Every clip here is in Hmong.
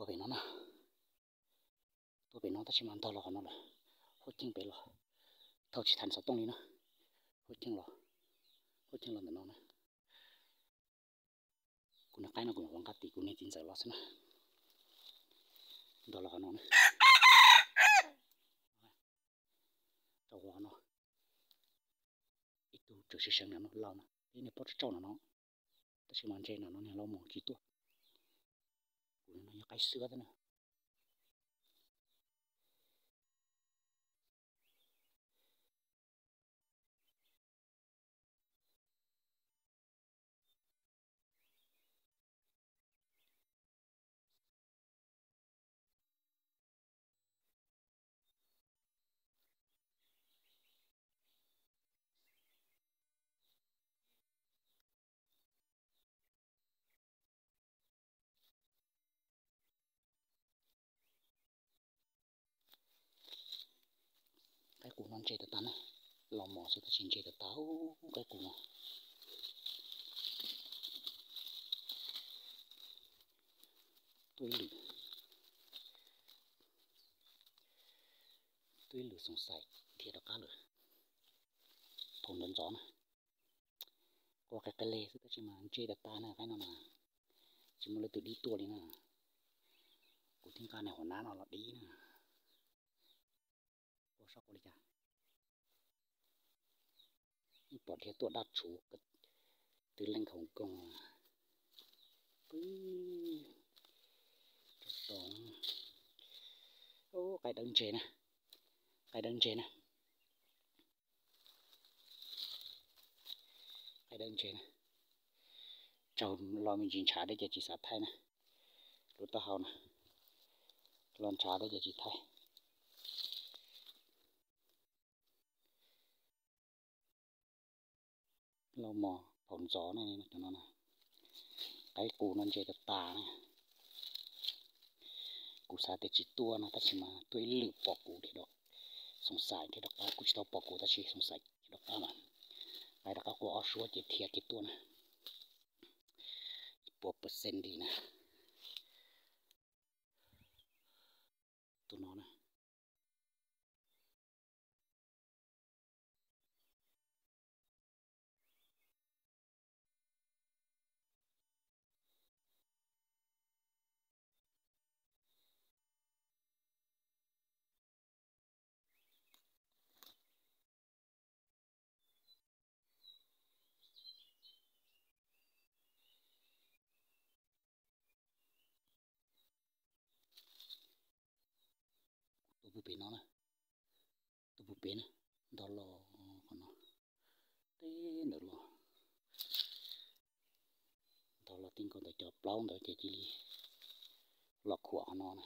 pem no na. Tuaj pem no tab sis mas ntog los qhov no lawm. Huab cheej pem los, thauj tsis tau xov tooj li na. Huab cheej los, huab cheej los ntawm no na. Kuv niag qaib no kuv ua nqa tim kuv niag txiv ntxawm los xwb na. Ntog los qhov no na. Rau qhov no ib tug tseem seev seev nram no, laus na, ib niag pob tsauj tsauj nram no, tab sis mas ntse nram no niag laus mos tsis tuaj. Kuv no yog qaib xwb thiab na. Qaib qus no ntse tas tas na, laus mos xwb tab sis ntse tas tas qaib qus no. Tuaj ib lwm, tuaj ib lwm xoom xais dhia rov qab lawm. Thaum ntxov ntxov na, qua qe qe le xwb tab sis mas ntse tas tas na qaib no na, tsis muaj leej twg dib tuaj li na. Kuv thiaj nqa niag hauv nab no los dib na. Ua sab ua li cas, pom dhia tuaj dab tshuv twb leej khaus nkoos. Pw, qaib dawb ntse na, qaib dawb ntse na, qaib dawb ntse na. Tsaug los me ntsis ntshav deb ces tsis xav thaij na. Lub taub hau na, los ntshav deb ces tsis thaij. Laus mos thaum ntxov na, cov no na, qaib qus no ntse tas tas na. Kuv xav tias tsis tuaj no tab sis mas tuaj ib lwm pom kuv dhia rov, xoom xais dhia rov qab, kuj tsis tau pom kuv tab sis xoom xais dhia rov qab lawm. Qaib rov qab qua ob suab ces dhia kiag tuaj na. Ib puas percent li na. Tus no na. Tuaj puag pem no na, tuaj puag pem na, ntog los qhov no, teb ntawd los, ntog los tib nkaus ntawm cov plaub ntawd ces cia li los khuam qhov no na.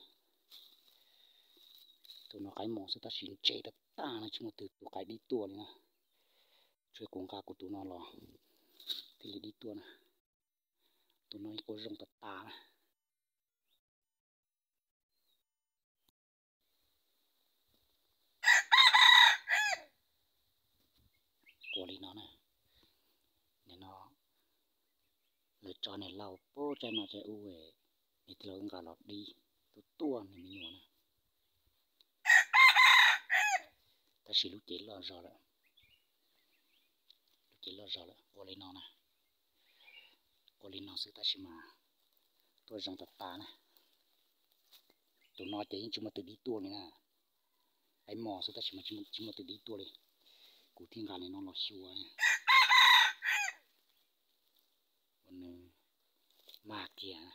Tus no qaib mos xwb tab sis ntse tas tas na, tsis muaj tus qaib dib tuaj li na. Tsuas kuv nqa kuv tus no los thiaj li dib tuaj na. Tus no ib qua zoo tas tas na. Qua li no na, nim no lawv tso niag laus pub tsaib no tsaib ub, niag tij laug nqa los dib tuaj tuaj niag me nyuam na. Tab sis lub cev loj zog lawm, lub cev loj zog lawm. Qua li no na, qua li no xwb tab sis mas tuaj zoo tas tas na. Tus no ces yeej tsis muaj tus dib tuaj li na, qaib mos xwb tab sis mas tsis muaj tus dib tuaj li. Kuv thiaj nqa li no los xyuas, ua nws mag kiag.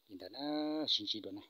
Li ntawd na, sib ntsib dua na.